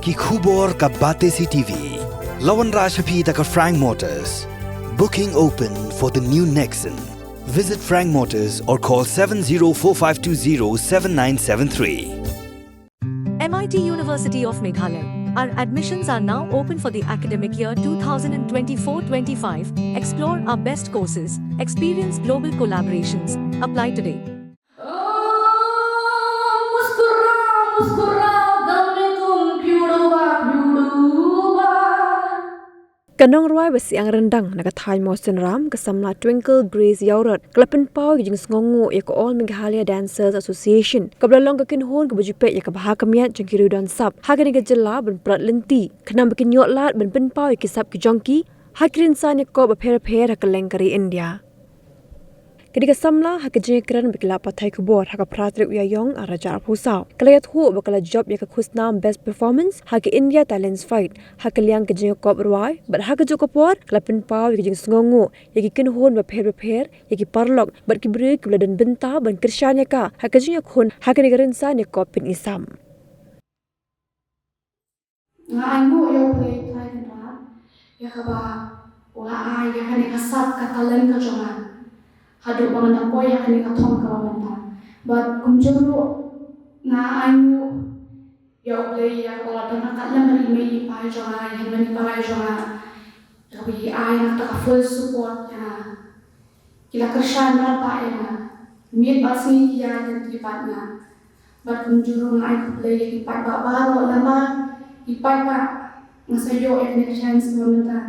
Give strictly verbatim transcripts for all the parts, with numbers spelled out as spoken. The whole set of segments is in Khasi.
Ki khubor ka Batesi T V. La wanrah sha phi da ka Frank Motors. Booking open for the new Nexon. Visit Frank Motors or call seven zero four five two zero seven nine seven three. M I T University of Meghalaya. Our admissions are now open for the academic year twenty twenty-four twenty-five. Explore our best courses, experience global collaborations. Apply today. Ka nongrwai ba siang ryndang na ka thaiñ Mawsynram, ka samla Twinkle Grace Ïawrot, ka la pynpaw ïa ka jingsngewnguh ïa ka All Meghalaya Dancers Association, kaba la long ka kynhun kaba ju peit ïa ka bha ka miat jong ki riew don sap ha kane ka jylla ban prat lynti, khnang ba kin ïoh lad ban pynpaw ïa ki sap ki jong ki ha ki rynsan ïakop bapher bapher ha kylleng ka ri India. Ka dei ka samla ha ka jingïakren bad ki lad pathai khubor ha ka phra tarik u Ïaïong arhajar arphew saw. Ka la ïathuh ba ka la jop ïa ka khusnam Best Performance ha ka India Talents Fight ha ka liang ka jingïakop rwai, bad ha kajuh ka por ka la pynpaw ïa ka jingsngewnguh ïa ki kynhun bapher bapher, ïa ki paralok bad ki briew kiba la don bynta ban kyrshan ïa ka ha ka jingïakhun ha kane ka rynsan ïakop pyni sam. Nga ainguh ïa U Blei Trai Kynrad ïa kaba u la ai ïa kane ka sap, ka talent ka jong nga, haduh ba ngan da poi ïa kane ka thong kaba mynta. Bad kumjuh ruh nga ainguh ïa U Blei ïa kaba u la don ryngkat lem bad i mei i pa jong nga, i hynmen i para jong nga, ïa kaba i ai nga kata ka full support ïa nga. Ki la kyrshan bha ïa nga. Miet bad sngi ki ïaid lynti bad nga. Bad kumjuh ruh nga ai khublei ïa ki paidbah baroh, namar ki paidbah, nga sa ïoh ïa kane ka chance kaba mynta,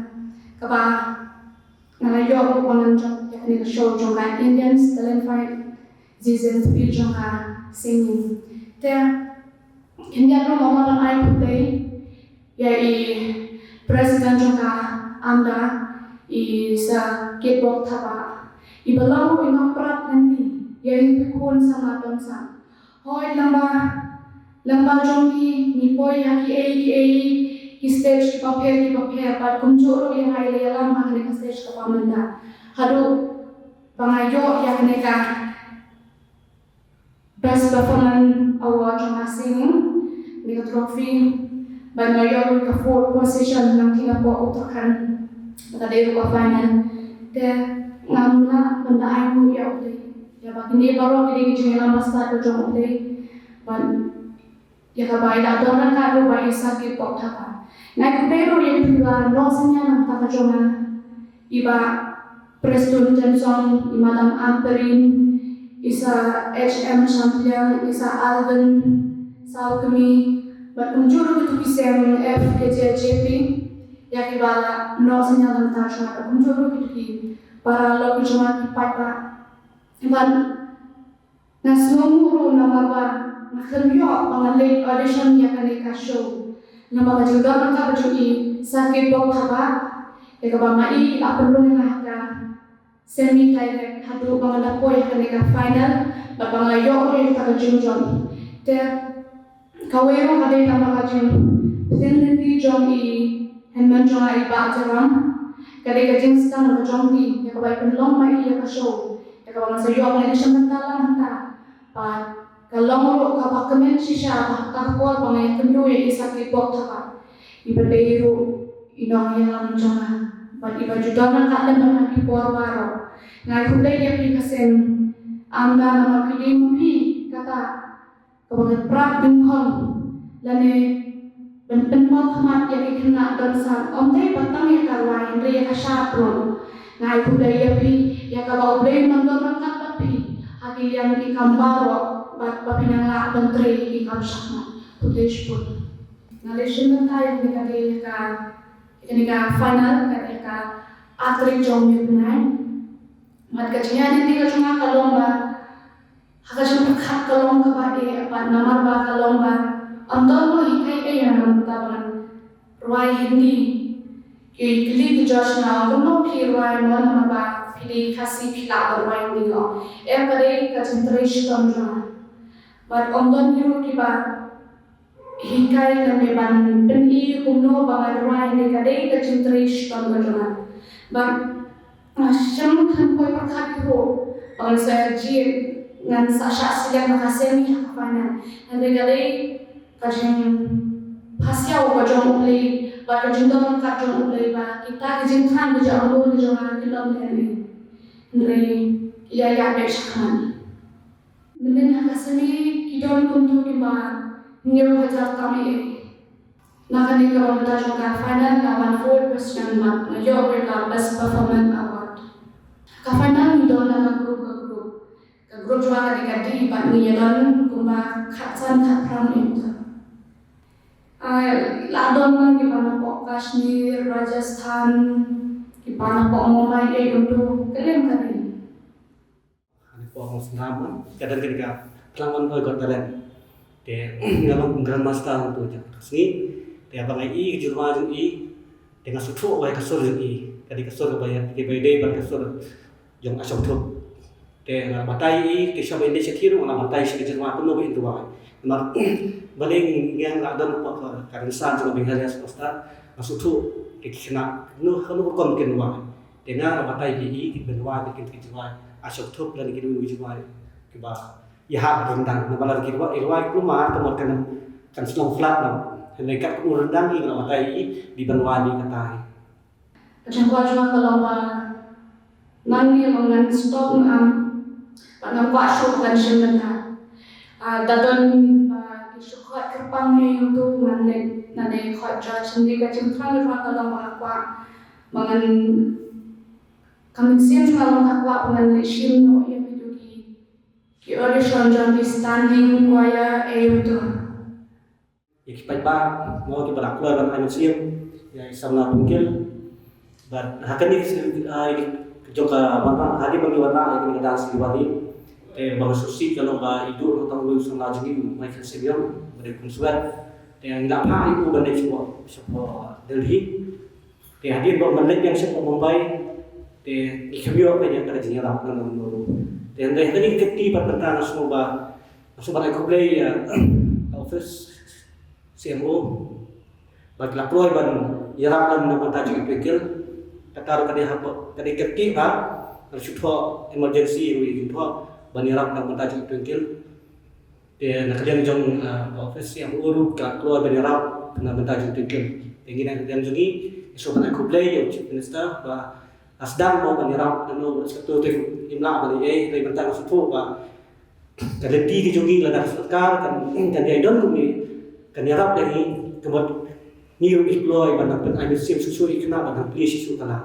kaba nga la ïoh ruh ba ngan jop ïa kane ka show jong ka India's Talent Fight, season three jong ka singing. Te Khyndiat ruh nga mut ban ai khublei ïa i President jong ka AMDA, i Sir Kitbok Thabah, iba long ruh i nongprat lynti ïa ngi ki khun samla don sap. Hooid, lyngba, lyngba jong ki ngi poi ha kiei kiei ki stage kiba pher kiba pher, bad kumjuh ruh ïa nga i la ïalam ha kane ka stage kaba mynta, haduh ba nga ïoh ïa kane ka Best Performance Award jong ka singing, kane ka trophy, bad nga ïoh ruh ka fourth position ha Singapore, Uttarakhand, ka dei ruh ka final. Te ngam lah ban da ainguh ïa U Blei, ïa ba kine baroh ki dei ki jingïalam ba stad ka jong U Blei. Bad ïa kaba i la don ryngkat ruh bad i Sir Kitbok Thabah. Nga ai khublei ruh ïa kito kiba la noh synñiang na ka bynta ka jong nga, i Bah Prestone Tynsong, i Madam Ampareen, i Sir H M Shyamphliang, i Sir Alvin Sawkmie, bad kumjuh ruh kito ki seng F K J J P, ïa kiba la noh synñiang na ka bynta ka jong nga, bad kumjuh ruh kito ki paralok ki jong nga, ki paidbah. Bad nga sngewnguh ruh namar ba nga khlem ïoh ba ngan leit audition ïa kane ka show. Namar ka jingdon ryngkat ka jong i Sir Kitbok Thabah, ïa kaba ma i i la pynrung ïa nga ha ka semi direct haduh ba ngan da poi ha kane ka final, bad ba nga la ïoh ruh ïa kata ka jingjop. Te kawei ruh ka dei namar ka jingpyntip jong i hynmen jong nga i Bah Joram. Ka dei ka jingsdang ka jong ki, ïa kaba i pynlong ma i ïa ka show, ïa kaba nga sa ïoh ban leit sha kata lang hangta. Bad ka long ruh kaba kmen shisha ba ha kata ka por ba nga ïakynduh ïa i Sir Kitbok Thabah, iba dei ruh i nongïalam jong nga, bad iba ju don ryngkat lem bad nga ha ki por baroh. Nga ai khublei ïa phi ka seng AMDA namar phi dei ma phi kata kaba ngan prat dyngkhong lane ban pynpaw khmat ïa ki khynnah don sap, ym dei ba tang ïa ka rwai hynrei ïa ka shad ruh. Nga ai khublei ïa phi ïa kaba U Blei un nang don ryngkat bad phi ha ki liang ki kam baroh, bad ba phin nang lah ban trei ïa ki kam shakhmat. Khublei shibun. Nga la shim bynta ïa kane ka dei ka, ïa kane ka final, ka dei ka atri jong u bnai. Bad ka jingïaid lynti ka jong nga ka long ba ha ka jingpyrkhat ka long kaba eh, bad namar ba ka long ba ym don ba hikai ei ïa nga mynta ba ngan rwai Hindi. Ki kylli ki judge nga, kumno phi rwai mo, namar ba phi dei Khasi phi lah ban rwai Hindi mo? Em, ka dei ka jingtrei shitom jong nga. Bad ym don hi ruh kiba hikai lane ban pyni kumno ba ngan rwai Hindi, ka dei ka jingtrei shitom ka jong nga. Bad nga shem khlem poi pyrkhat hi ruh ba ngan sa jied, ngan sa shah select na ka semi ha ka final. Hynrei ka dei ka jingpait Ka siaw ka jong U Blei bad ka jingdon ryngkat jong U Blei ba kita ki jingthrang ki jingangnud ki jong nga kim lum lehnoh. Hynrei ki ïa ïaid beit shakhmat. Mynnin ha ka semi ki don kumto kiba hynñiew hajar tam eh. Na kane ka bynta jong ka final nga wan fourth position bad nga ïoh ruh ka best performance award. Ka final ngi don da ka group ka group. Ka group jong nga ka dei ka D bad ngi ïa don kumba khatsan khatphra ngut. Ah, la don lang kiba napoh Kashmir, Rajasthan, kiba napoh Mumbai, eh, kumto, kylleng ka ri. Hapoh Mawsynram, ka don kane ka Tlangon Boy Got Talent. Te nga long grandmaster hangto jong ka sngi. Te haba nga ïohi ka jingma jong i, te nga sngewthuh ba ka sur jong i, ka dei ka sur kaba ïadei bad ka sur jong Ashok Thup. Te nga la batai i, te sha ba ïndei sha thir nga la batai sha ka jingma kumno ba in rwai. Namar balei ngi la don hapoh ka, ka rynsan jong ka Meghalaya Superstar, nga sngewthuh ki khynnah kumno, kumno ka rukom kin rwai. Te nga la batai ïa i, ki ban rwai, ki, ki jingma Ashok Thup lane ki don ki jingma kiba ïahap ryndang. Namar lada ki rwai, rwai kulmar, ka mut kan, kan shnong flat noh. Hynrei katkum ryndang i nga la batai ïa i, dei ban rwai ïa kata hi. Ka jingkwah jong nga ka long ba nangne ba ngan stop ngam, ba ngam kwah shuh ban shim bynta. Ah, da don ba ki shu khot kyrpang ïa i, to ngan leit nangne khot judge. Hynrei ka jingthrang jong nga ka long ba nga kwah ba ngan, ka mynsiem jong nga long ka kwah ba ngan leit shim noh ïa kito ki, ki audition jong ki standing choir, eh, ïa kito. Ïa ki paidbah, mo, kiba la kloi ban ai mynsiem ïa i samla Twinkle. Bad ha kane ka, ah, jong ka wanrah, hadien ba ngi wanrah ïa kane ka dance Diwali, te ba nga sngewsih ka long ba i Duh Nongthaw Lui, u samla jong ngi, u Michael Semion, ba dei u khunswet. Te ngi la phah ïa u ban leit shapoh, shapoh Delhi. Te hadien ba u ban leit biang shapoh Mumbai, te ngi kham ïoh ka jingïarap na u. Te hynrei ha kane ka kti pat mynta nga sngew ba, nga sngew ban ai khublei ïa ka office C M O ba ki la kloi ban ïarap lem na ka bynta jong i Twinkle. Kata ruh ka dei ha, ka dei ka kti ba, ka shu thoh emergency ruh, ki thoh ban ïarap na ka bynta jong i Twinkle. Te na ka liang jong, ah, office C M O ruh ka kloi ban ïarap na ka bynta jong i Twinkle. Te ngi na ka liang jong ngi, ngi sngewbha ban ai khublei ïa u Chief Minister ba la sdang mo ban ïarap, nangno ba sdang to te im lah ban ïa, te mynta nga sngewthuh ba ka lynti ka jong ngi lada ka sorkar kan, kan ïai don kumne, kan ïarap ïa ngi, ka mut ngi ruh ngi kloi ban nang pyn-ai mynsiem shuh shuh ïa ki khynnah ban nang plie shuh shuh ka la.